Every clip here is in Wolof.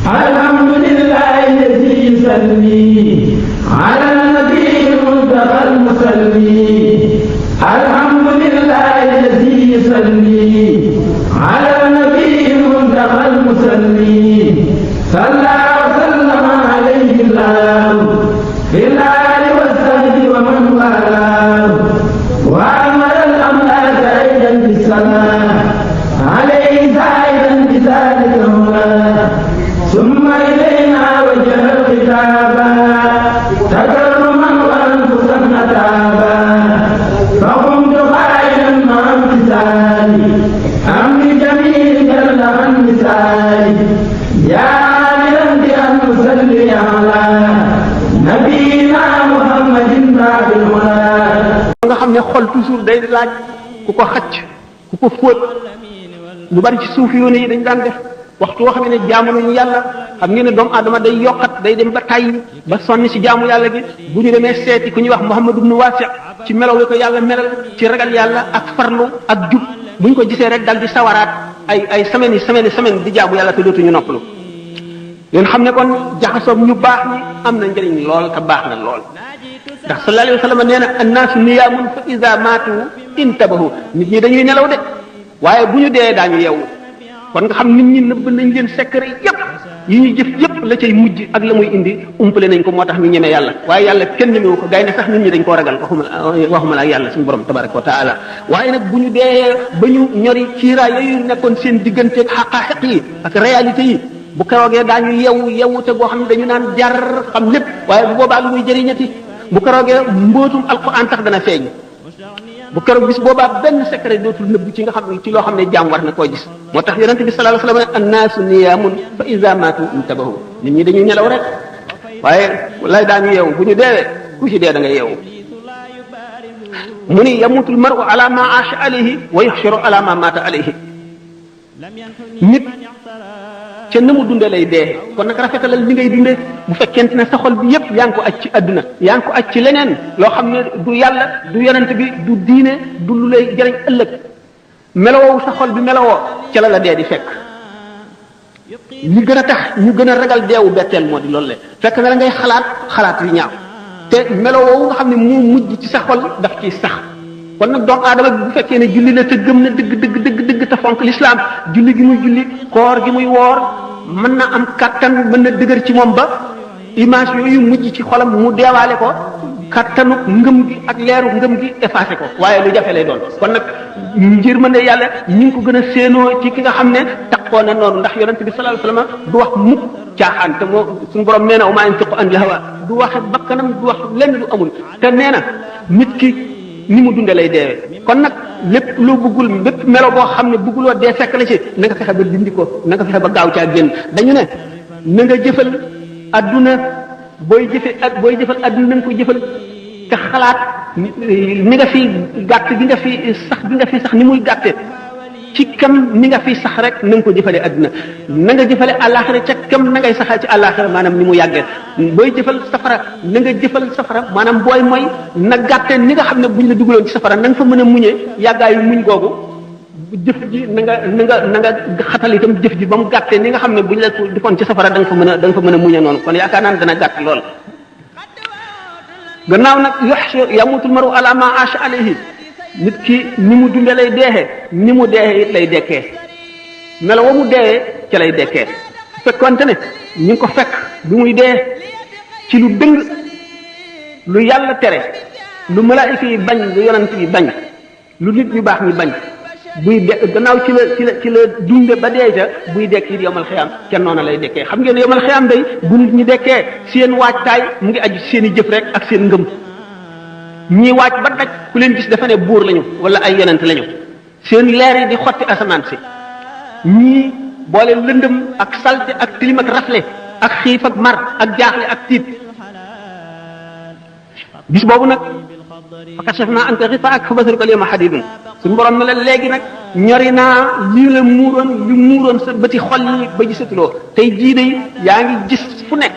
الحمد لله الذي يصلي على النبي المنتقى المصلي الحمد لله الذي يصلي على النبي المنتقى المصلي صلى وسلم عليه الله في الآل والصحب ومن والاه وأمر الأملاك أيضا بالصلاة عليه زائدا بذلك هنا ثم إلينا وجه الخطابا تكرما وأنفسا نتابا فقمت قائلا مع امتثالي أمر جميل جل عن مثالي يا عاملا بأن نصلي على نبينا محمد باب الهدى nga xam ne xol toujours day laaj ku ko xacc ku ko fóot lu bari ci suuf yoon yi dañ daan def waxtu woo xam ne jaamu nañu yàlla xam ngeen ne doomu aadama day yokkat day dem ba tàyyi ba sonni si jaamu yàlla gi bu ñu demee seeti ku ñuy wax Muhammad ibn Wasi' ci melaw wi ko yàlla melal ci ragal yàlla ak farlu ak jub bu ñu ko gisee rek dal di sawaraat ay semaines yi semaine di jaamu yàlla te dootuñu noppalu yéen xam ne kon jaxasoom ñu baax ñi am na njëriñ lool te baax na lool ndax sallallahu alayhi wa sallam nee na annaasu niyaamun fa iza maatu intabahu nit ñi dañuy nelaw de waaye bu ñu dee daañu yeewu kon nga xam nit ñi nëbb nañ leen secret yépp yi ñuy jëf yépp la cay mujj ak la muy indi umpale nañ ko moo tax ñu ñeme yàlla waaye yàlla kenn ñemewu ko gaynde sax nit ñi dañ koo ragal waxuma la ak yàlla suñu borom tabaraka wa taala waaye nag bu ñu dee ba ñu ñori kiiraay yooyu nekkoon seen digganteeg xaqaaxiq yi ak réalité yi bu keroogee daañu yeewu te goo xam ne dañu naan jar xam lépp waaye bu boobaa lu muy jëriñati bu keroogee mbootum alquran tax dana feeñ bu keroog bis boobaa benn secret dootul nëbb ci nga xam ne ci loo xam ne jaam war na koo gis moo tax yonente bi sallallahu alayhi wasallam annaasu niyaamun fa iza maatu intabahu nit ñi dañuy nelaw rek waaye lay daañu yeewu bu ñu deewee ku ci dee da nga yeewu mu ni yamutul mar'u ala ma aasha alayhi wa yuhsharu ala ma maata alayhi nit ca na mu dunde lay dee kon nag rafetalal li ngay dunde bu fekkente ne sa xol bi yépp yaa ngi ko aj ci àdduna yaa ngi ko aj ci leneen loo xam ne du yàlla du yonent bi du diine du lu lay jëriñ ëllëg melowoo sa xol bi melowoo ca la dee di fekk li gën a tax ñu gën a ragal deewu betteel moo di loolu le fekk na la ngay xalaat yu ñaaw te melowoo nga xam ne moo mujj ci sa xol daf ciy sax kon nag doomu aadama bi bu fekkee ne julli la te gëm na dëgg te fonk l'islam julli gi muy julli koor gi muy woor mën na am kattan mën na dëgër ci moom ba image yooyu mujj ci xolam mu deewaale ko kattanu ngëm gi ak leeru ngëm gi effacé ko waaye lu jafe lay doon kon nag njër mën ne yàlla ñu ngi ko gën a séenoo ci ki nga xam ne taxoo na noonu ndax yonente bi sallallahu alayhi wasallam du wax mukk caaxaan te moo suñu borom nee na wa maa yantiqu anil hawa du waxe bakkanam du wax lenn lu amul te nee na nit ki ni mu dunde lay deewee kon nag lépp loo bëggul lépp melo boo xam ne bëgguloo dee fekk la ci na nga fexe ba dindi ko na nga fexe ba gaaw caa génn dañu ne na nga jëfal adduna booy jëfal adduna na nga ko jëfal te xalaat ni nga fi gàtt bi nga fi sax ni muy gàtte ci kam ni nga fi sax rek na nga ko jëfale adduna na nga jëfale àllaaxira ca kam na ngay saxal ci àllaaxira maanaam ni mu yàggee booy jëfal safara na nga jëfal safara maanaam booy mooy na gàtte ni nga xam ne buñ la dugaloon ci safara na nga fa mën a muñee yàggaayu muñ googu jëf ji na nga xatal itam jëf ji ba mu gàttee ni nga xam ne buñ la defoon ci safara da nga fa mën a muñee noonu kon yaakaar naa ne dana gàtt lool gannaaw nag yamutul maru ala ma aasha alayhi nit ki ni mu dunde lay deexee ni mu deexee it lay dekkee melo wa mu deexee ca lay dekkee fekkonte ne ñu ngi ko fekk bi muy dee ci lu dëng lu yàlla tere lu malaayika yi bañ lu yonent yi bañ lu nit ñu baax ñi bañ buy de gannaaw ci la dunde ba dee ca buy dekk it yomal xiyaam ca noona lay dekkee xam ngeen ne yomal xiyaam day bu nit ñi dekkee seen waajtaay mu ngi aju seen i jëf rek ak seen ngëm ñii waaj ba daj ku leen gis dafa ne buur lañu wala ay yonent lañu seen leer yi di xotti asamaan si ñii boole lëndëm ak salte ak tilim ak rafle ak xiif ak mar ak jaaxle ak tiit bis boobu nag fa kashafna anka ghitaa'ak fa basaruka al-yawma hadiidun suñu borom ne la léegi nag ñori naa lii la muuroon sa bëti xol yi ba gisatuloo tey jii de yaa ngi gis fu nekk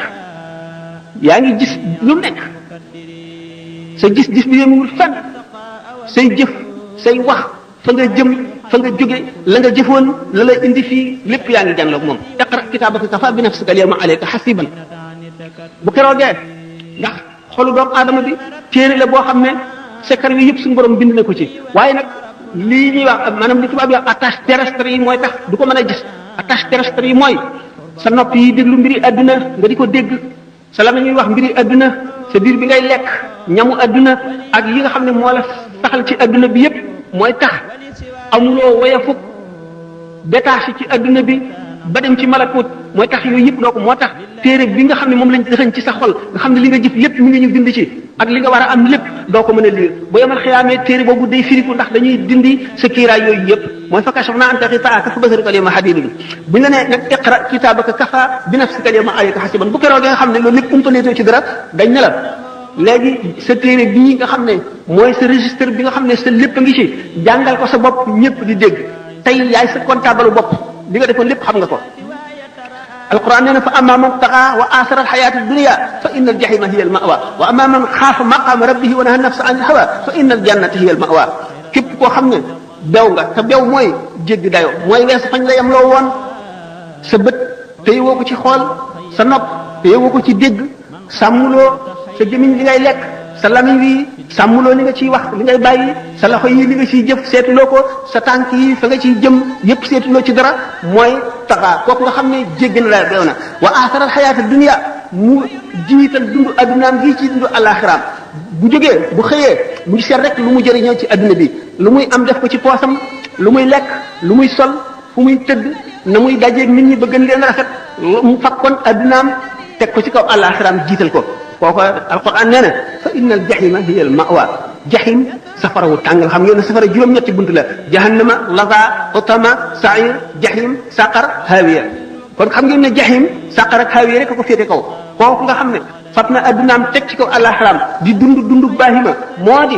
yaa ngi gis lu nekk sa gis-gis bi yemul fenn say jëf say wax fa nga jëm fa nga jóge la nga jëfoon la la indi fii lépp yaa ngi jànloog moom iqra kitaabaka kafa bi nafsika al yawma alayka hasiban bu keroogee ndax xolu doomu aadama bi téere la boo xam ne secret yi yëpp suñu borom bind na ko ci waaye nag lii ñuy wax maanaam li tubaab yi wax attache terrestre yi mooy tax du ko mën a gis attache terrestre yi mooy sa nopp yi déglu mbiri adduna nga di ko dégg sa la ñuy wax mbiri adduna sa biir bi ngay lekk ñamu adduna ak yi nga xam ne moo la saxal ci adduna bi yëpp mooy tax amuloo woyafuk détaché ci adduna bi ba dem ci malakut mooy tax yooyu yëpp doo ko moo tax téere bi nga xam ne moom lañ dëxañ ci sa xol nga xam ne li nga jëf lépp mi ngi ñu bind ci ak li nga war a am lépp doo ko mën a lire bu yemal xiyaamee téere boobu day firiku ndax dañuy dindi sa kiiraay yooyu yëpp mooy fa kashafna anka ghitaa'aka fa basaruka al-yawma hadiidun buñ la nee nag iqra kitaabaka kafaa bi nafsika al-yawma alayka hasiiban bu keroog nga xam ne loolu lépp umpaleetoo ci dara dañ ne la léegi sa téere bii nga xam ne mooy sa registre bi nga xam ne sa lépp a ngi ci jàngal ko sa bopp ñëpp di dégg tey yaay sa comptable bopp li nga defoon lépp xam nga ko alquran nee na fa amma man taxa wa asara alxayata dunia fa inna aljahima hiya almawa wa amma man xaafa maqama rabbihi wa naha nafsa an alhawa fa inna aljannata hiya almawa képp koo xam ne bew nga te bew mooy jéggi dayo mooy weesu fañ la yem loo woon sa bët téye woo ko ci xool sa nopp téye woo ko ci dégg sàmmuloo sa gémmiñ li ngay lekk sa lamiñ wi sàmmuloo li nga ciy wax li ngay bàyyi sa loxo yi li nga ciy jëf seetuloo ko sa tànk yi fa nga ciy jëm yépp seetuloo ci dara mooy taxaa kooku nga xam ne jéggi na la beew na wa aasaral xayaata dunya mu jiital dundu addunaam gii ci dundu alaxiraam bu jógee bu xëyee mu ngi seet rek lu mu jëriñoo ci adduna bi lu muy am def ko ci poosam lu muy lekk lu muy sol fu muy tëdd na muy dajeeg nit ñi ba gën leen rafet mu fakkoon addunaam teg ko ci kaw alaxiraam jiital ko kooku alquran nee na fa inna al jahima hiya al mawa jahim safara wu tàngal xam ngeen ne safara juróom-ñetti bunt la jahannama laza utama sair jahim saqar hawiya kon xam ngeen ne jahim saqar ak hawiya rek ko féete kaw kooku nga xam ne fat na addunaam teg ci kaw alaxiraam di dund baahima moo di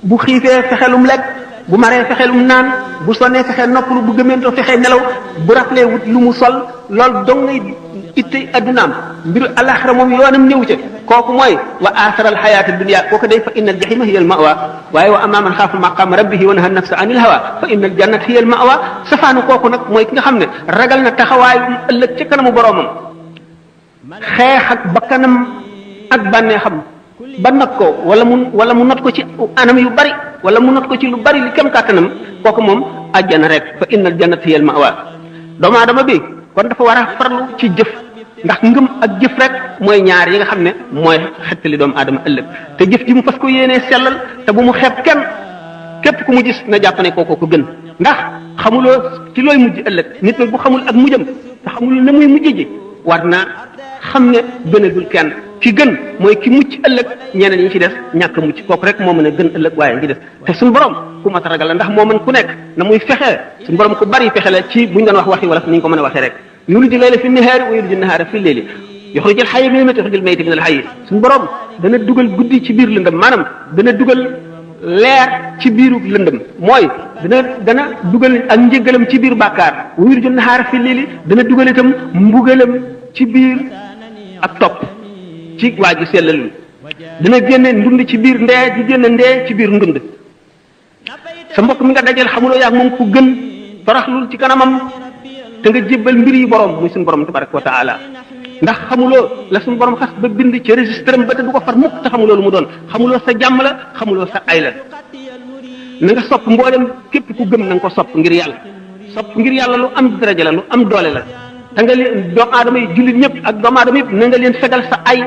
bu xiifee fexelum lekk bu maree fexelum naan bu sonnee fexe noppalu bu gëmentoo fexe nelaw bu raflee wut lu mu sol loolu dong ngay ittey addunaam mbiru alaxira moom yoonam ñëw ca kooku mooy wa asaral xayaata dunia kooku day fa inna al jahima hiya al mawa waaye wa amma man xaafa maqama rabbihi wa naha nafsa anil hawa fa inna al jannata hiya al mawa safaanu kooku nag mooy ki nga xam ne ragal na taxawaayu ëllëg ca kanamu boroomam xeex ak bakkanam ak bànneexam ba not ko wala mu not ko ci anam yu bari wala mu not ko ci lu bari li kem kàttanam kooku moom àjjana rek fa inna al jannata hiya al mawa doomu aadama bi kon dafa war a farlu ci jëf ndax ngëm ak jëf rek mooy ñaar yi nga xam ne mooy xettali doomu aadama ëllëg te jëf ji mu fas ko yéenee sellal te bu mu xeeb kenn képp ku mu gis na jàpp ne kooko ko gën ndax xamuloo ci looy mujj ëllëg nit nag bu xamul ak mujjam te xamul ne muy mujj ji war na xam ne gënagul kenn ki gën mooy ki mucc ëllëg ñeneen ñi ci des ñàkk mucc kooku rek moo mën a gën ëllëg waaye ngi des te suñu borom ku mat a ragal la ndax moo mën ku nekk na muy fexee suñu borom ku bari fexe la ci buñ doon waxi wala ni ñu ko mën a waxee rek yuliju layla fi nahaari wa yuliju nahaara fi leyli yuxrijul xayya minal mayyiti wa yuxrijul mayyita minal xayyi suñu borom dana dugal guddi ci biir lëndëm maanaam dana dugal leer ci biiru lëndëm mooy dana dugal ak njëgalam ci biir bàkkaar wa yuliju nahaara fi leyli dana dugal itam mbugalam ci biir ak topp ci waa ji sellalul dana génne ndund ci biir ndee di génne ndee ci biir ndund sa mbokk mi nga dajal xamuloo yaag moom ku gën toroxlul ci kanamam te nga jébbal mbir yi borom muy suñu borom tabaraka wa taala ndax xamuloo la suñu borom xas ba bind ci registre ba te du ko far mukk te xamuloo lu mu doon xamuloo sa jàmm la xamuloo sa ay la na nga sopp mboolem képp ku gëm na nga ko sopp ngir yàlla sopp ngir yàlla lu am daraja la lu am doole la te nga leen doomu aadama yi jullit ñëpp ak doomu aadama yëpp na nga leen fegal sa ay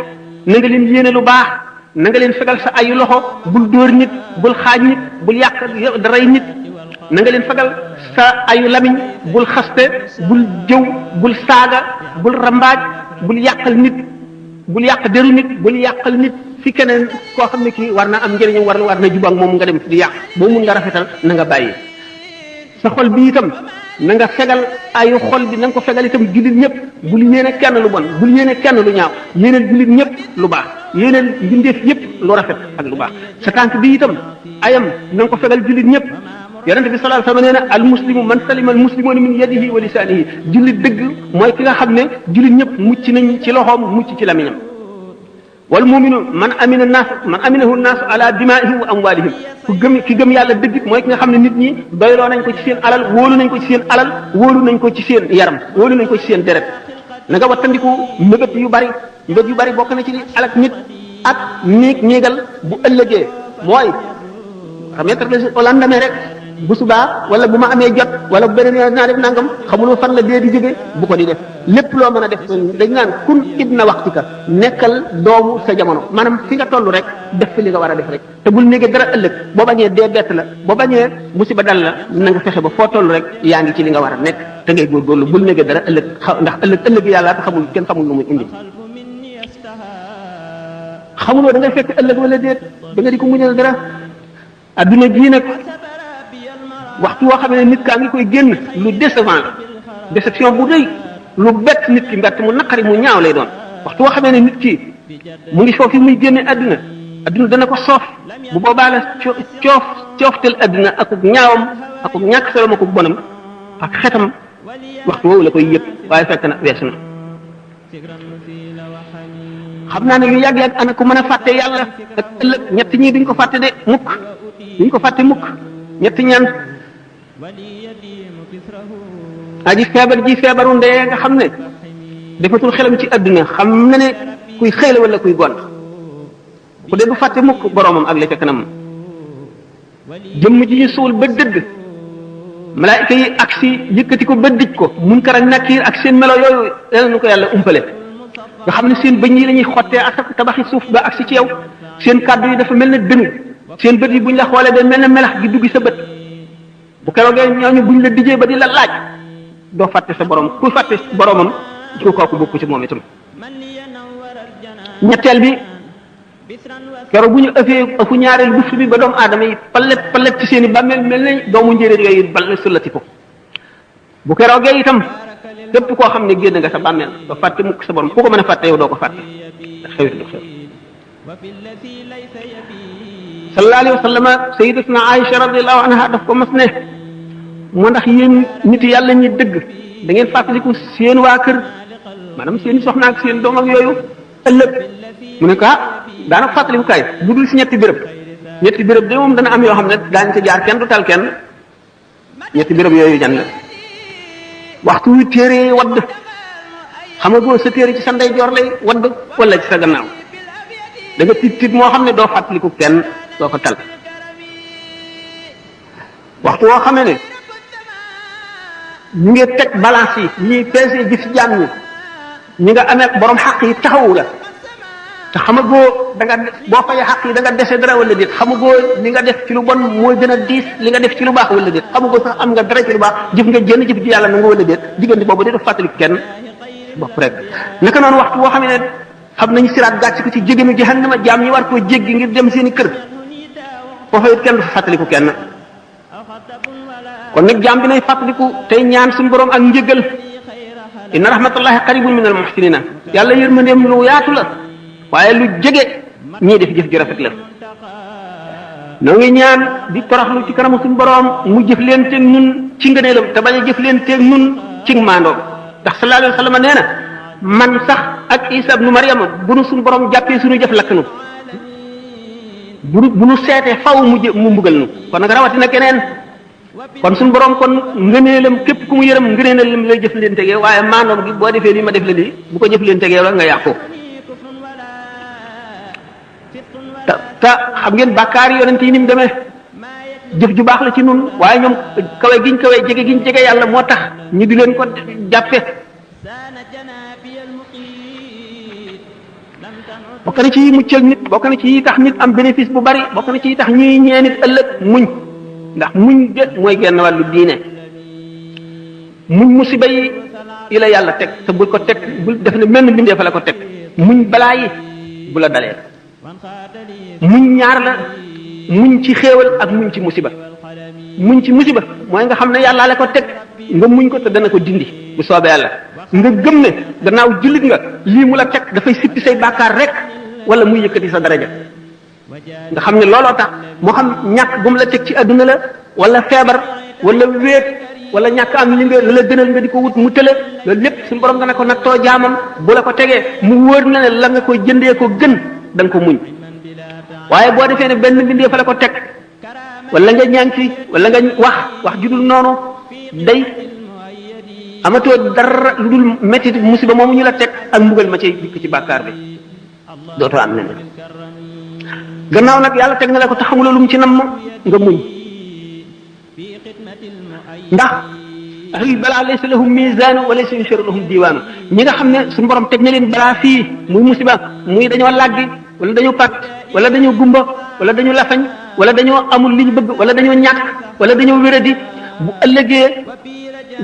na nga leen yéene lu baax na nga leen fegal sa ayu loxo bul dóor nit bul xaaj nit bul yàq daray nit na nga leen fegal sa ayu lamiñ bul xaste bul jëw bul saaga bul rambaaj bul yàqal nit bul yàq deru nit bul yàqal nit fi keneen koo xam ne kii war na am njëriñam war na jubak moom nga dem di yàq boo mun nga rafetal na nga bàyyi sa xol bi itam na nga fegal ayu xol bi na nga ko fegal itam jullit ñëpp bul yéene kenn lu bon bul yéene kenn lu ñaaw yéeneel jullit ñëpp lu baax yéeneel mbindeef yëpp lu rafet ak lu baax sa tànk bi itam ayam na nga ko fegal jullit ñëpp yonente bi sallallahu alayhi wasallam nee na al muslimu man salima al muslimuna min yadihi wa lisanihi jullit dëgg mooy ki nga xam ne jullit ñëpp mucc nañ ci loxoom mucc ci lamiñam wal mu'minu man aminahu naas ala dimaa'ihim wa amwaalihim ki gëm yàlla dëgg mooy ki nga xam ne nit ñi doyloo nañ ko ci seen alal wóolu nañ ko ci seen alal wóolu nañ ko ci seen yaram wóolu nañ ko ci seen deret na nga wattandiku mbëbët yu bari bokk na ci li alak nit ak néegal bu ëllëgee mooy remettre au lendemain rek bu subaa wala bu ma amee jot wala bu beneen yoon naa def nangam xamuloo fan la dee di jóge bu ko di def lépp loo mën a def dañ naan kun ibna waxtika nekkal doomu sa jamono maanaam fi nga toll rek def fi li nga war a def rek te bul néegee dara ëllëg boo bañee dee bett la boo bañee musiba dal la na nga fexe ba foo toll rek yaa ngi ci li nga war a nekk te ngay góorgóorlu bul néegee dara ëllëg ndax ëllëg yàlla te kenn xamul lu muy indi xamuloo da ngay fekk ëllëg wala déet da nga di ko muñal dara adduna jii nag waxtu woo xam ne nit kaa ngi koy génn lu décevant la déception bu rëy lu bett nit ki mbett mu naqari mu ñaaw lay doon waxtu woo xam ne nit ki mu ngi foofu muy génne adduna dana ko soof bu boobaa la cooftel adduna akuk ñaawam akuk ñàkk solom akuk bonam ak xetam waxtu woowu la koy yëpp waaye fekk na weesu na xam naa ne lu yàgg-yàgg ana ko mën a fàtte yàlla ak ëllëg ñett ñii duñ ko fàtte de mukk duñ ko fàtte mukk ñett ñaan aji feebar ji feebaru ndee nga xam ne defatul xelam ci adduna xam na ne kuy xëy la wala kuy gont ku dee du fàtte mukk boroomam ak la ca kanam jëmm ji ñu suul ba dëdd malaayika yi ak si yëkkati ko ba dij ko munkar ak nakiir ak seen melo yooyu yal na ko yàlla umpale nga xam ne seen bëñ yi la ñuy xottee ak tabaxi suuf ba ak si ci yow seen kàddu yi dafa mel ne dënu seen bët yi buñ la xoolee day mel ne melax gi duggi sa bët bu keroogee ñooñu buñ la dijee ba di la laaj doo fàtte sa borom ku fàtte boromam ku kooku bokku ci moom itam ñetteel bi keroog bu ñu ëfu ñaareel buftu bi ba doomu aadama yi palet ci seen i bàmmeel mel ne doomu njéeréer yooyu bal sullati ko bu keroogee itam képp koo xam ne génn nga sa bàmmeel doo fàtte mukk sa borom ku ko mën a fàtte yow doo ko fàtte xewit du xew sallallahu alayhi wa sallam sayyidatuna Aïcha radiyallahu anha daf ko mas ne moo ndax yéen nit yàlla ñi dëgg da ngeen fàttaliku seen waa kër maanaam seen soxna ak seen doom ak yooyu ëllëg mu ne ko daanaka fàttaliku kaay bu dul si ñetti béréb de moom dana am yoo xam ne daañu ca jaar kenn du tal kenn ñetti béréb yooyu jan la waxtu wi téere wadd xam nga boo sa téere ci sa ndeyjoor lay wadd wala ci sa gannaaw da nga tiit moo xam ne doo fàttaliku kenn doo ko tal waxtu woo xamee ne ñu ngi teg balance yi ñuy peese jëf ci jaam ñi nga amee borom xaq yi taxawu la te xamagoo da nga boo fayee xaq yi da nga dese dara wala déet xamagoo li nga def ci lu bon mooy gën a diis li nga def ci lu baax wala déet xamagoo sax am nga dara ci lu baax jëf nga jënd jëf ji yàlla na nga wala déet diggante boobu dee fàttali kenn bopp rek naka noonu waxtu boo xam ne xam nañu siraat gàcc ko ci jégenu jahannama jaam ñi war koo jéggi ngir dem seen i kër foofa it kenn du fa fàttaliku kenn kon nag jaam bi nay fàttaliku tey ñaan suñu borom ak njëgal inna rahmatullahi qaribun min al muhsinina yàlla yërmandeem lu yaatu la waaye lu jege ñii def jëf ju rafet la noo ngi ñaan di toroxlu ci kanamu suñu borom mu jëf leen teeg nun ci ngëneelam te bañ a jëf leen teeg nun ci maandoom ndax sallallahu alayhi wa sallam nee na man sax ak Isa ibnu Maryama bu nu suñu borom jàppee suñu jëf lakk nu bu nu seetee faw mu mbugal nu kon nag rawatina keneen kon suñu borom kon ngëneelam képp ku mu yërëm ngëneelam lay jëf leen tegee waaye maandoom gi boo defee lii ma def la lii bu ko jëf leen tegee la nga yàqu te xam ngeen bàkkaar yi yonent yi ni mu demee jëf ju baax la ci nun waaye ñoom kawe giñ kawe jege giñ jege yàlla moo tax ñu di leen ko jàppe bokk na ci yi muccal nit bokk na ci yi tax nit am bénéfice bu bari bokk na ci yi tax ñuy ñee nit ëllëg muñ ndax muñ de mooy genn wàllu diine muñ musiba yi la yàlla teg te bul ko teg bul def ne menn mbindee fa la ko teg muñ balaa yi bu la dalee muñ ñaar la muñ ci xéewal ak muñ ci musiba muñ ci musiba mooy nga xam ne yàlla la ko teg nga muñ ko te dana ko dindi bu soobee yàlla nga gëm ne gannaaw jullit nga lii mu la teg dafay sippi say bàkkaar rek wala muy yëkkati sa daraja nga xam ne looloo tax moo xam ñàkk bu mu la teg ci adduna la wala feebar wala wéet wala ñàkk am li nga la gënal nga di ko wut mu tële loolu lépp suñu borom dana ko nattoo jaamam bu la ko tegee mu wóor na ne la nga koy jëndee ko gën da nga ko muñ waaye boo defee ne benn bindee fa la ko teg wala nga ñaan ci wala nga wax ju dul noonu day amatoo dara lu dul métti musiba moomu ñu la teg ak mbugal ma cay dikk ci bàkkaar bi dootoo am leneen gannaaw nag yàlla teg na la ko te xamuloo lu mu ci nam nga muñ ndax ahlul balaa laysa lahum mizaanu wa laysa yusharu lahum diwaanu ñi nga xam ne suñu borom teg na leen balaa fii muy musiba muy dañoo làggi wala dañoo pat wala dañoo gumba wala dañoo lafañ wala dañoo amul li ñu bëgg wala dañoo ñàkk wala dañoo wéradi bu ëllëgee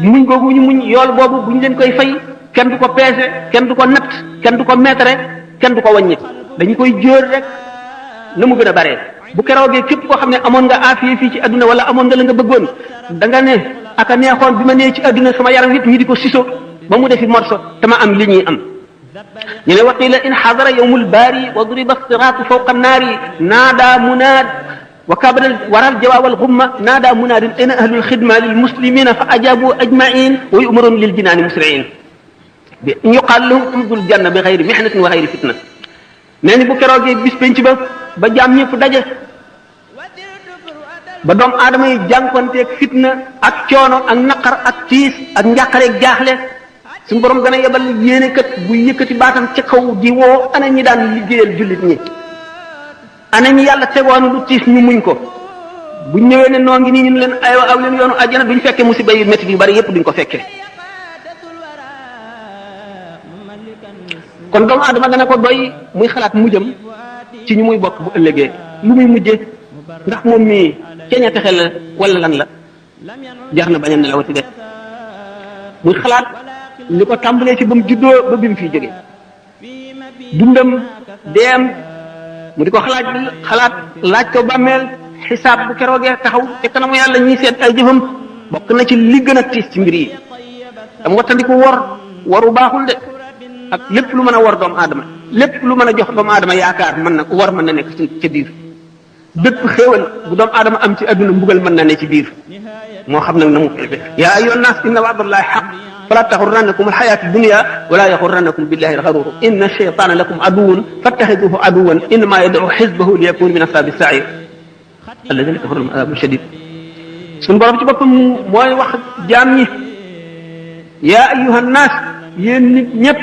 muñ googu ñu muñ yool boobu bu ñu leen koy fay kenn du ko peese kenn du ko natt kenn du ko meetare kenn du ko wàññi dañu koy jóor rek na mu gën a bare bu keroogee képp koo xam ne amoon nga aafiya fii ci adduna wala amoon nga la nga bëggoon da nga ne aka neexoon bi ma nee ci adduna sama yaram yëpp ñi di ko siso ba mu defi morso te ma am li ñuy am ñu ne waqila in xadara yawmul baari wa duriba siraatu fawqa naari naada munaad wa kabara waral jawaawal xumma naada munaadin ayna ahlul xidma lil muslimina fa ajabu ajmain wa yumaroon lil jinaani musriin bi yuqaal lahum udul janna bi xayri mihnatin wa xayri fitna nee ni bu keroogee bis penc ba jaam ñëpp daje ba doomu aadama yi jànkonteeg fitna ak coono ak naqar ak tiis ak njàqareeg jaaxle suñu borom gën a yebal yéene kat bu yëkkati baatam ca kaw di woo ana ñi daan liggéeyal jullit ñi ana ñi yàlla tegoon lu tiis ñu muñ ko buñ ñëwee ne noo ngi nii ñu leen aywa aw leen yoonu àjjana duñ fekkee musiba yu métti yu bari yépp duñ ko fekkee kon doomu aadama dana ko doy muy xalaat mujjam ci ñu muy bokk bu ëllëgee lu muy mujjee ndax moom mii ceeña texe la wala lan la jar na bañ a nelawati de muy xalaat li ko tàmbalee ci ba mu juddoo ba bi mu fiy jóge dundam deem mu di ko xalaat laaj ko bàmmeel xisaab bu keroogee taxaw te kanamu yàlla ñuy seet ay jëfam bokk na ci li gën a tiis ci mbir yi dam wattandiku waru baaxul de ak lépp lu mën a war doomu aadama lépp lu mën a jox doomu aadama yaakaar mën na nekk ca biir bépp xéewal bu doomu aadama am ci adduna mbugal mën na ne ci biir moo xam nag na mu feefe yaa ayyuhan naas inna wa'dallahi haqq fala taxurrannakum alxayaatu dunya wala yaxurrannakum billahi alxaruur inna shaytaana lakum aduwwun fattaxiduhu aduwwan innama yad'u xisbahu liyakunu min ashaabi sa'iir alladina kafaru lahum adaabun shadiid suñu borom ci boppam mooy wax jaam ñi yaa ayyuhan naas yéen nit ñëpp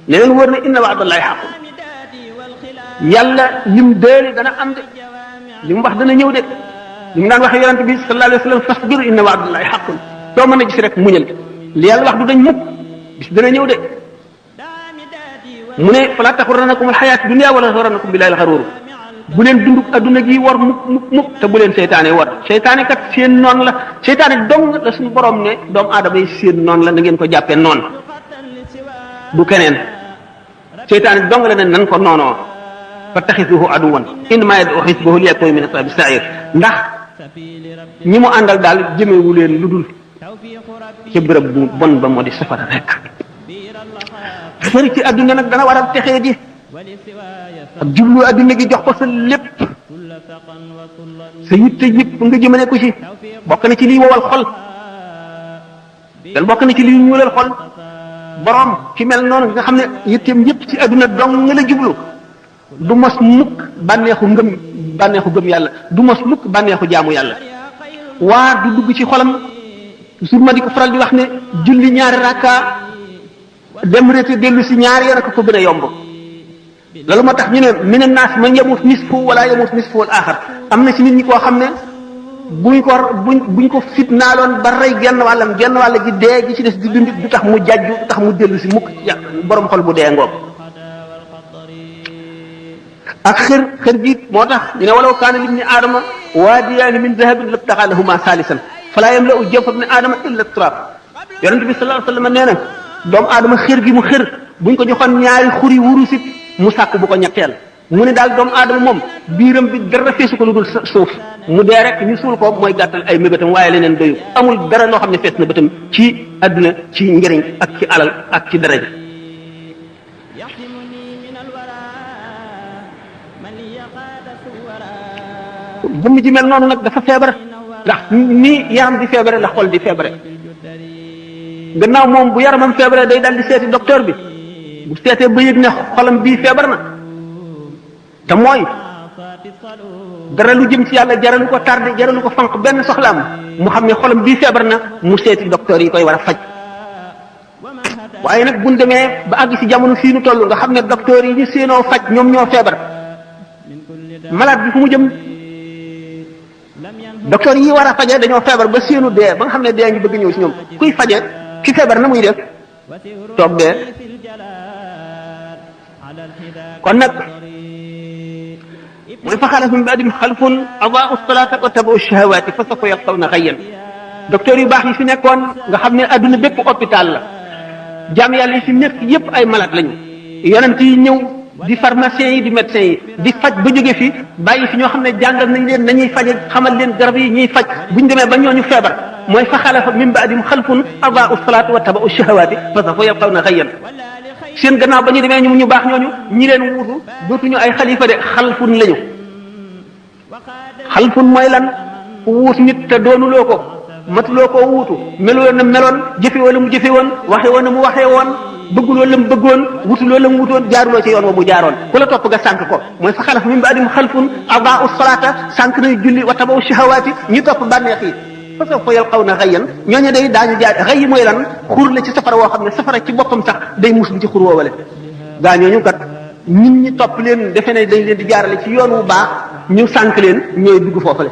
ne leen wër na inna wa'dallahi haqq yàlla lim déeli dana am de li mu wax dana ñëw de li mu daan waxee yonente bi sallallahu alayhi wa sallam fasbir inna wa'dallahi haqqun doo mën a gis rek muñal li yàlla wax du dañ mukk bis dana ñëw de mu ne fala taxurrannakum alxayaatu dunya wala taxurrannakum billahi alxaruur bu leen dunduk adduna gi war mukk te bu leen seytaane war seytaane kat seen noon la seytaane dong la suñu borom ne doomu aadama yi seen noon la na ngeen ko jàppee noon du keneen seytaane dong la ne nan ko noonoo fattaxisuhu aduwan innamaa yad'u xisbahu liyakunu min ashaabi sa'iir ndax ñi mu àndal daal jëmewu leen lu dul ca bërëb bu bon ba moo di safara rek xëri ci adduna nag dana waral texee di ak jublu adduna gi jox ko sa lépp sa yitte yëpp nga jëmale ko ci bokk na ci liy wowal xol dal bokk na ci liy ñuulal xol borom ki mel noonu nga xam ne yitteem yëpp ci adduna dong nga la jublu du mos mukk bànneexu gëm yàlla du mos mukk bànneexu jaamu yàlla waa du dugg ci xolam toujours ma di ko faral di wax ne julli ñaari rakka dem reete dellu si ñaari yoon ko gën a yomb loolu moo tax ñu ne mina naas man yamut nisfu wala yamut nisfu al axar am na ci nit ñi koo xam ne buñ ko fitnaaloon ba rey genn wàll gi dee gi ci des di dund du tax mu jajju du tax mu dellu si mukk borom xol bu dee ngoog ak xër gi moo tax ñu ne walaw kaana libni aadama waadiyaani min dahabin labtaxaa lahuma saalisan falaa yamla'u jawfa ibni aadama illa turaab yonente bi sallallahu alayhi wa sallam nee na doomu aadama xër gi mu xër buñ ko joxoon ñaari xuri wurusit mu sàkk bu ko ñetteel mu ne daal doomu aadama moom biiram bi dara feesu ko lu dul suuf mu dee rek ñu suul ko mooy gàttal ay mébétam waaye leneen doyu amul dara loo xam ne fees na bëtam ci àdduna ci njëriñ ak ci alal ak ci daraja jëmm ji mel noonu nag dafa feebar ndax ni yaram di feebare la xol di feebare gannaaw moom bu yaramam feebare day dal di seeti docteur bi bu seetee ba yëg ne xolam bii feebar na te mooy dara lu jëm ci yàlla jaralu ko tardé jaralu ko fanq benn soxlaam mu xam ne xolam bii feebar na mu seeti docteur yi koy war a faj. waaye nag buñ demee ba àgg ci jamono fii nu toll nga xam ne docteur yi ñu séenoo faj ñoom ñoo feebar malade bi fu mu jëm. docteur yi war a faje dañoo feebar ba séenu dee ba nga xam ne dee ngi bëgg ñëw ci ñoom kuy faje ki feebar na muy def toog dee. kon nag mooy fa xalafa min ba'dihim xalfun adaa'u salaata wa tabaa'u shahawaati fa sawfa yalqawna ghayyan. docteur yu baax yi fi nekkoon nga xam ne adduna bépp hôpital la jaam yàlla yi fi nekk yépp ay malade lañu yonent yi ñëw di pharmaciens yi di médecins yi di faj ba jóge fi bàyyi fi ñoo xam ne jàngal nañ leen nañuy faje xamal leen garab yi ñuy faj buñ demee ba ñooñu feebar mooy fa xalafa min ba'dihim xalfun adaa'u salaata wa tabaa'u shahawaati fa sawfa yalqawna ghayyan. seen gannaaw ba ñu demee ñu baax ñooñu ñi leen wuutu dootuñu ay xalifa de xalfun lañu. xalfun mooy lan ku wuut nit te doonuloo ko matuloo koo wuutu meloo na meloon jëfe wala mu jëfe woon waxe woon na mu waxee woon bëgguloo la mu bëggoon wutuloo la mu wutoon jaaruloo ci yoon wa mu jaaroon ku la topp nga sànq ko mooy fa xalaf min ba'dihim xalfun adaa'u salaata sànq nañu julli wa tabaa'u shahawaati ñu topp bànneex yi fa sawfa yalqawna ghayyan ñooñu day daañu jaar xëy mooy lan xur la ci safara woo xam ne safara ci boppam sax day muslu ci xur woowale gaa ñooñu kat nit ñi topp leen defe ne dañ leen di jaarale ci yoon wu baax ñu sànq leen ñooy dugg foofale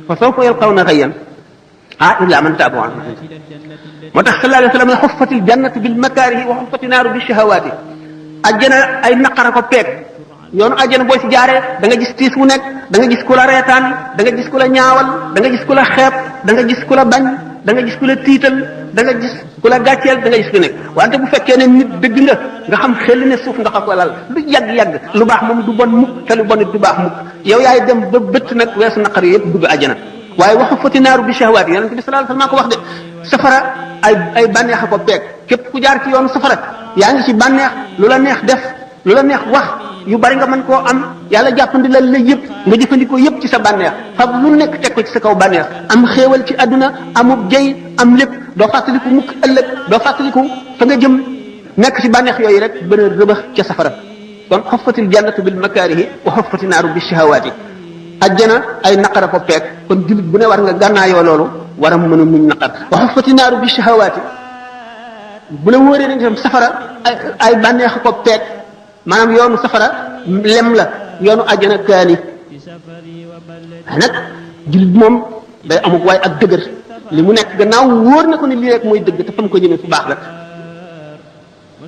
fa sawfa yalqawna ghayyan illa man taaba wa amila moo tax sallallahu alayhi wa sallam ne xuffatil jannatu bil makaarihi wa xuffati naaru bi shahawaati ajjana ay naqara ko peeg yoonu ajjana boo ci jaaree da nga gis tiis mu nekk da nga gis ku la reetaan da nga gis ku la ñaawal da nga gis ku la xeeb da nga gis ku la bañ da nga gis ku la tiital da nga gis ku la gàcceel da nga gis ku nekk wante bu fekkee ne nit dëgg nga xam xel ne suuf nga ko lal lu yàgg-yàgg lu baax moom du bon mukk te lu bon it du baax mukk yow yaay dem ba bëtt nag weesu naqar yi yëpp dugg ajjana waaye waxu fati naaru bi shahwaat yonent bi sallallahu alayhi wasallam ko wax de safara ay bànneex a ko peeg képp ku jaar ci yoonu safara yaa ngi ci bànneex lu la neex def lu la neex wax yu bari nga mën koo am yàlla jàppandi la yëpp nga jëfandikoo yëpp ci sa bànneex fab lu nekk teg ko ci sa kaw bànneex am xéewal ci àdduna amub jëy am lépp doo fàttaliku mukk ëllëg doo fàttaliku fa nga jëm nekk ci bànneex yooyu rek bën a rëbax ca safara kon xuffatil jannatu bil makaarihi wa xuffati naaru bi shahawaati ajjana ay naqara ko peeg kon jullit bu ne war nga gànnaayoo loolu war a mën a muñ naqar wa xuffati naaru bi shahawaati bu la wóoree nañ tam safara ay bànneex ko peeg maanaam yoonu safara lem la yoonu ajjana kaani nag jullit moom day amuk waay ak dëgër li mu nekk gannaaw wóor na ko ni lii rek mooy dëgg te fa mu ko jëmee fu baax la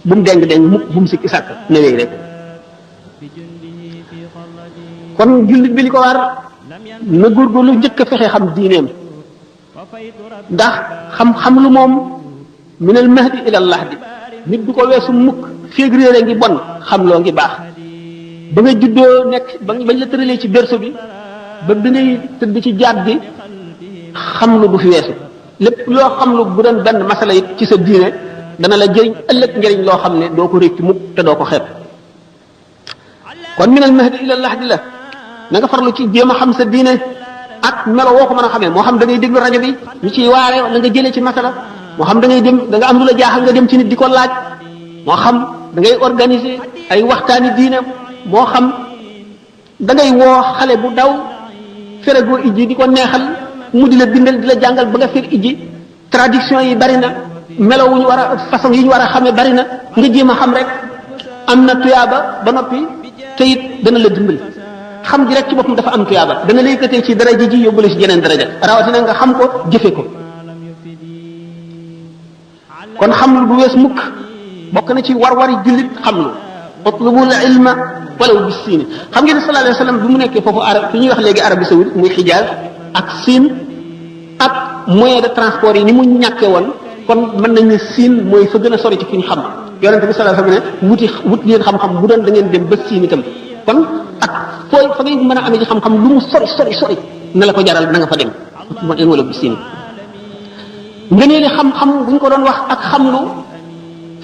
bu mu deng mukk bu mu sikki sàkk newee rek kon jullit bi li ko war na góorgóorlu njëkk a fexe xam diineem ndax xam-xam lu moom minal mahdi ilal lahdi nit du ko weesu mukk féeg réere ngi bon xam loo ngi baax ba nga juddoo nekk bañ la tëralee ci berceau bi ba bi ngay tëdd ci jaat bi xam lu du fi weesu lépp loo xam lu bu doon benn masala it ci sa diine dana la jëriñ ëllëg njëriñ loo xam ne doo ko réccu mukk te doo ko xeeb kon minal mahdi ilal lahdi la na nga farlu ci jéem a xam sa diine ak melo woo ko mën a xamee moo xam da ngay déglu rajo bi ñu ciy waare la nga jëlee ci masala moo xam da ngay dem da nga am lu la jaaxal nga dem ci nit di ko laaj moo xam da ngay organiser ay waxtaani diine moo xam da ngay woo xale bu daw feragoo ijji di ko neexal mu di la bindal di la jàngal ba nga fer ijji traduction yi bari na melo wu ñu war a façon yi ñu war a xamee bari na nga jéem a xam rek am na tuyaaba ba noppi te it dana la dimbali xam ji rek ci boppam dafa am tuyaaba dana la yëkkatee ci daraja ji yóbbu la ci jeneen daraja rawatina nga xam ko jëfe ko kon xam lu bu wees mukk bokk na ci war-wari jullit xam lu utlubul ilma walaw bis siin xam ngeen ne sallallahu alayhi wa sallam bi mu nekkee foofu arab fi ñuy wax léegi Arabie saoudite muy Xijaaz ak Siin ak moyen de transport yi ni mu ñàkkee woon kon mën nañ ne Siin mooy fa gën a sori ci fi ñu xam yonente bi sallallahu alayhi wa sallam ne wut leen xam-xam bu doon da ngeen dem ba Siin itam kon ak fooy fa ngay mën a amee ci xam-xam lu mu sori na la ko jaral na nga fa dem wala bis siin ngënee li xam-xam bu ñu ko doon wax ak xamlu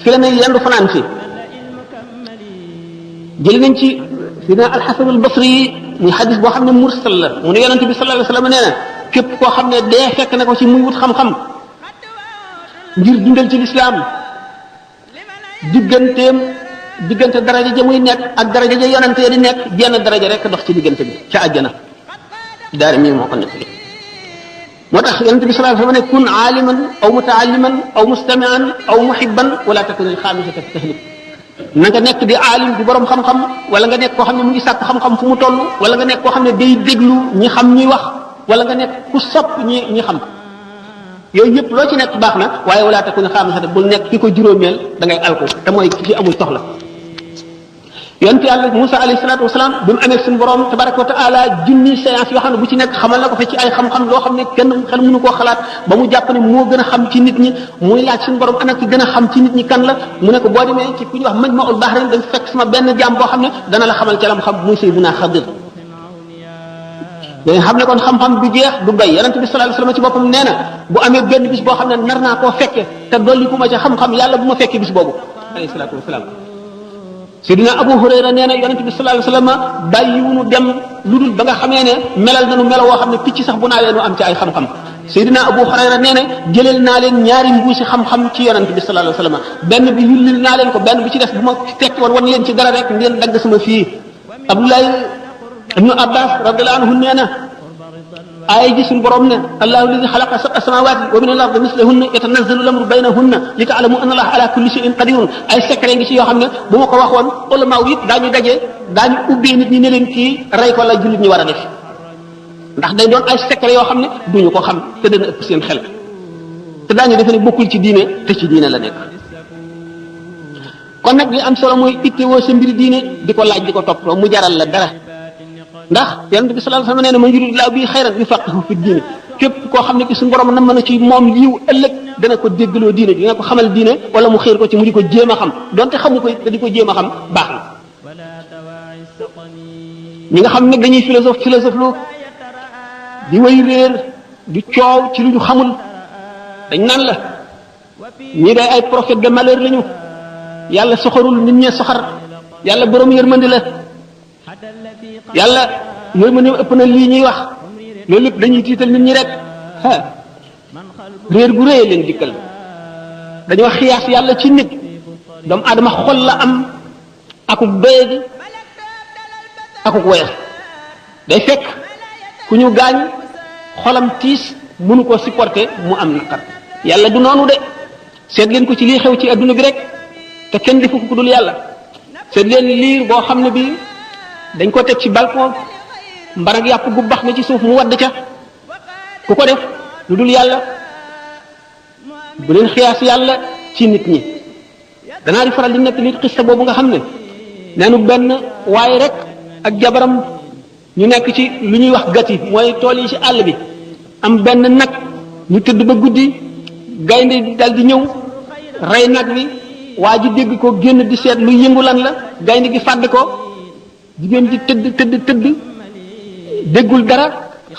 fi la ne yendu fanaan fi jël nañ ci dina alxasan albasri muy xadis boo xam ne mursal la mu ne yonente bi sallallahu alayhi wa sallam nee na képp koo xam ne dee fekk na ko ci muy wut xam-xam ngir dundal ci lislaam digganteem diggante daraja ja muy nekk ak daraja ja yonante di nekk jenn daraja rek dox ci diggante bi ca àjjana daari mii moo ko nekk moo tax yonente bi sallallahu alayhi wasallam ne kun aaliman aw mutaalliman aw mustami'an aw muhibban wala takun al xaamisata fi tahlik na nga nekk di aalim di borom xam-xam wala nga nekk koo xam ne mu ngi sàkk xam-xam fu mu toll wala nga nekk koo xam ne day déglu ñi xam ñuy wax wala nga nekk ku sopp ñi xam yooyu yëpp loo ci nekk baax na waaye wala takun xaamisata bul nekk ki ko juróomeel da ngay alko te mooy ki amul soxla yonent yàlla Musa alayhi salaatu wasalaam bi mu amee suñu borom tabaraka wa taala junni séance yoo xam ne bu ci nekk xamal na ko fa ci ay xam-xam loo xam ne kenn xel mënu koo xalaat ba mu jàpp ne moo gën a xam ci nit ñi muy laaj suñu borom ana ki gën a xam ci nit ñi kan la mu ne ko boo demee ci ku ñuy wax Majma'ul Bahrayn dañ fekk sama benn jaam boo xam ne dana la xamal ca lam xam muy Sayyidina Xadir dañ xam ne kon xam-xam du jeex du doy yonent bi sallallahu alayhi wasallam ci boppam nee na bu amee benn bis boo xam ne nar naa koo fekke te dolli ku ma ca xam-xam yàlla bu ma fekkee bis boobu alayhi salaatu wasalaam Seydina Abu Hurayra nee na yonent bi sallallahu alayhi wasallam bàyyiwunu dem lu dul ba nga xamee ne melal nañu melo woo xam ne picc sax bu naawee nu am ci ay xam-xam Seydina Abu Hurayra nee na jëleel naa leen ñaari mbuusi xam-xam ci yonent bi sallallahu alayhi wasallam benn bi yullil naa leen ko benn bi ci des bu ma tekki woon wan leen ci dara rek ngeen dagg sama fii Abdullahi ibnu Abbas radiyallahu anhu nee na aaya ji suñu borom ne allahu alladi xalaqa sab'a samawati wa min al-ardi mislahunna yatanazzalu al-amru baynahunna li ta'lamu anna allaha ala kulli shay'in qadirun ay secret ngi ci yoo xam ne bu ma ko waxoon ulama yi daañu daje daañu ubbee nit ñi ne leen kii rey ko la jullit ñi war a def ndax day doon ay secret yoo xam ne duñu ko xam te dana ëpp seen xel te daañu defe ne bokkul ci diine te ci diine la nekk kon nag li am solo mooy ittewoo sa mbiri diine di ko laaj di ko topp mu jaral la dara ndax yonent bi sallallahu alayhi wasallam nee na man yuridillahu bihi xayran yufaqihu fi diine képp koo xam ne ki suñu borom na mën a ci moom yiw ëllëg dana ko déggaloo diine dina ko xamal diine wala mu xiir ko ci mu di ko jéem a xam donte xamu ko te di ko jéem a xam baax na ñi nga xam ne dañuy philosophe lu di way réer di coow ci lu ñu xamul dañ naan la ñii day ay prophète de malheur lañu yàlla soxorul nit ñee soxar yàlla borom yërmandi la yàlla yooyu ma ne ëpp na lii ñuy wax loolu lépp dañuy tiital nit ñi rek réer gu rëy leen dikkal dañoo xiyaas yàlla ci nit doomu aadama xol la am akuk doyadi akuk woyal day fekk ku ñu gaañ xolam tiis mënu ko supporter mu am naqar yàlla du noonu de seet leen ko ci lii xew ci adduna bi rek te kenn defu ko ku dul yàlla seet leen liir boo xam ne bi dañ ko teg ci balcon mbarag yàpp gu bax na ci suuf mu wadd ca ku ko def lu dul yàlla bu leen xiyaas yàlla ci nit ñi danaa di faral di nekk nit xista boobu nga xam ne neenu benn waaye rek ak jabaram ñu nekk ci lu ñuy wax gati mooy tool yi ci àll bi am benn nag ñu tëdd ba guddi gaynde dal di ñëw rey nag wi waa ji dégg ko génn di seet lu yëngu lan la gaynde gi fàdd ko jigéen ji tëdd déggul dara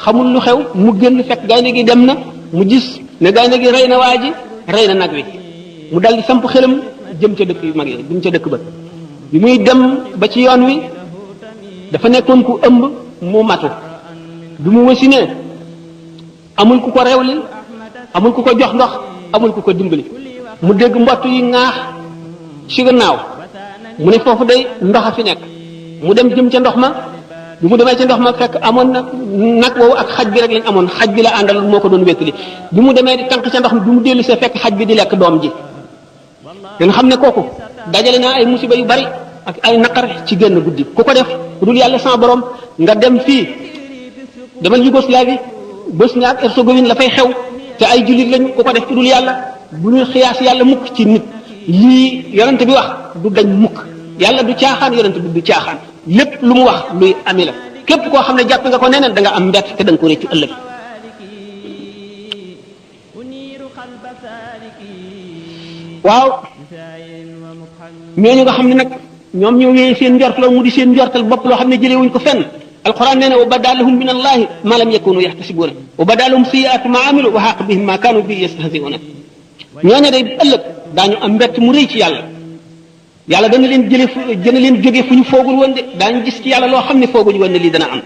xamul lu xew mu génn fekk gaynde gi dem na mu gis ne gaynde gi rey na waa ji rey na nag wi mu dal di samp xelam jëm ca dëkk yu mag yi jëm ca dëkk ba bi muy dem ba ci yoon wi dafa nekkoon ku ëmb mu matu bi mu wasinee amul ku ko rewli amul ku ko jox ndox amul ku ko dimbali mu dégg mbott yi ŋaax ci gannaaw mu ne foofu day ndox a fi nekk mu dem jëm ca ndox ma bi mu demee ca ndox ma fekk amoon na nag woowu ak xaj bi rek lañ amoon xaj bi la àndal moo ko doon wéttali bi mu demee di tànk ca ndox mi bi mu dellu see fekk xaj bi di lekk doom ji nga xam ne kooku dajale naa ay musiba yu bari ak ay naqar ci génn guddi ku ko def ku dul yàlla sama borom nga dem fii demal Yougoslavie Bosnie ak Herzégovine la fay xew te ay jullit lañu ku ko def ku dul yàlla bu ñu xiyaas yàlla mukk ci nit lii yonent bi wax du dañ mukk yàlla du caaxaan yonent bi du caaxaan lépp lu mu wax luy ami la képp koo xam ne jàpp nga ko neneen da nga am mbett te da nga ko réccu ëllëg waaw ñooñu nga xam ne nag ñoom ñoo wéyee seen njortal mu di seen njortal bopp loo xam ne jëlee wuñ ko fenn alquran nee na wa badalahum min allahi ma lam yakunu yaxtasibuna wa badalahum sayiatu ma amilu wa xaq bihim ma kanu bi yastahziuna ñooñu day ëllëg daañu am mbett mu rëy ci yàlla yàlla dana leen leen jóge fu ñu foogul woon de daañu gis ci yàlla loo xam ne fooguñu woon ne lii dana am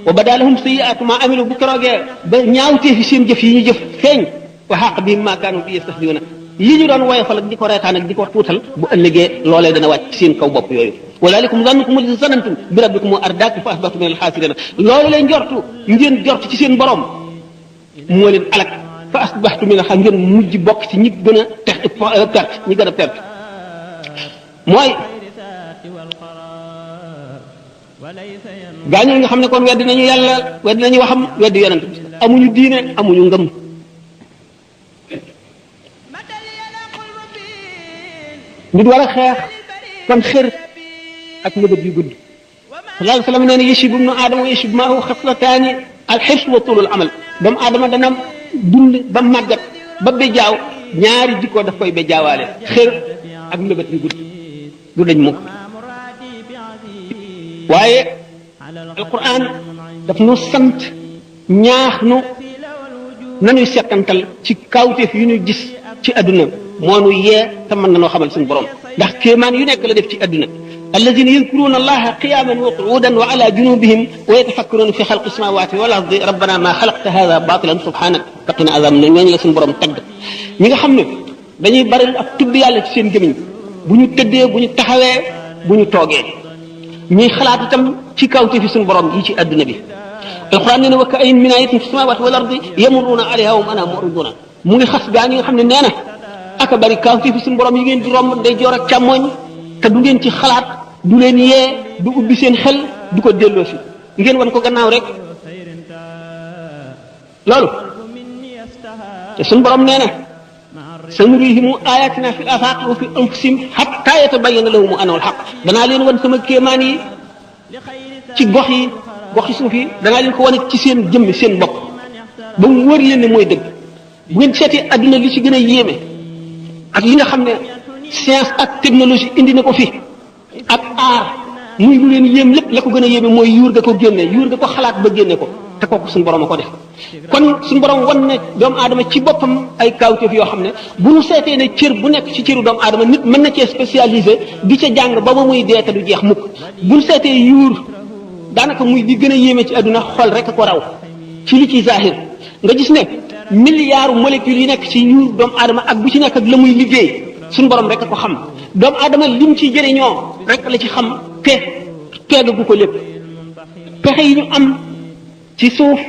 wa badalahum sayiatu ma amilu bu keroogee ba ñaawtee fi seen jëf yi ñu jëf feeñ wa xaq bihim ma kanu bi yastahziuna yi ñu doon woyofal ak di ko reetaan ak di ko tuutal bu ëllëgee loolee dana wàcc seen kaw bopp yooyu walaalikum zannukum allazii zanantum bi rabbikum ardaakum fa asbahtum min al-xaasiriin loolu leen njortu ngeen jort ci seen borom moo leen alak fa asbahtum min al-xaasiriin ngeen mujj bokk ci ñi gën a perte ñi gën a perte mooy gaañu nga xam ne kon weddi nañu yàlla weddi nañu waxam weddi yonent bi amuñu diine amuñu ngëm nit war a xeex kon xër ak nëbët yu gudd sallallahu alayhi wa sallam nee na yashibu ibnu aadama wa yashibu maahu xaslataani alxirs wa tulul amal doomu aadama dana dund ba màggat ba bejaaw ñaari jikko daf koy bejaawaale xër ak nëbët yu gudd du dañ mukk waaye alquran daf nu sant ñaax nu nañuy settantal ci kawteef yu ñu gis ci adduna moo nu yee te mën na noo xamal suñu borom ndax kéemaan yu nekk la def ci adduna alladina yadkuruna allaha qiyaman wa qu'udan wa ala junubihim wa yatafakkaruna fi xalqi samawati wal ardi rabbana ma xalaqta hada batilan subhanak faqina azab ne ñooñu la suñu borom tagg ñi nga xam ne dañuy bari ak tudd yàlla ci seen gémmiñ bu ñu tëddee bu ñu taxawee bu ñu toogee ñuy xalaat itam ci kawte fi suñu borom yi ci adduna bi alquran nee na wa ka'ayyin min ayatin fi samawati wal ardi yamurruna alayha wa hum anha mu'riduna mu ngi xas gaa ñi nga xam ne nee na aka bari kawte fi suñu borom yi ngeen di romb ndeyjoor ak càmmoñ te du ngeen ci xalaat du leen yee du ubbi seen xel du ko delloo si ngeen wan ko gannaaw rek loolu te suñu borom nee na sanurihim ayatina fil afaq wa fi anfusihim hatta yatabayyana lahum annahu al-haqq danaa leen wan sama kéemaan yi ci gox yi suuf yi danaa leen ko wane ci seen jëmmi seen bopp ba mu wër leen ne mooy dëgg bu ngeen seetee adduna li ci gën a yéeme ak li nga xam ne science ak technologie indi na ko fi ak aar muy lu leen yéem lépp la ko gën a yéeme mooy yuur ga ko génne yuur ga ko xalaat ba génne ko te kooku suñu borom a ko def kon suñu borom wan ne doomu aadama ci boppam ay kawteef yoo xam ne bu ñu seetee ne cër bu nekk ci cëru doomu aadama nit mën na cee spécialisé di ca jàng ba ba muy dee te du jeex mukk bu ñu seetee yuur daanaka muy di gën a yéeme ci àdduna xol rek a ko raw ci li ci zahir nga gis ne milliards molécules yi nekk ci yuur doomu aadama ak bu ci nekk ak la muy liggéey suñu borom rek a ko xam doomu aadama lim ci jëriñoo rek la ci xam te peegagu ko lépp pexe yi ñu am ci suuf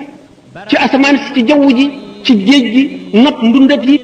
ci asamaan si ci jaww ji ci géej gi not ndundat yi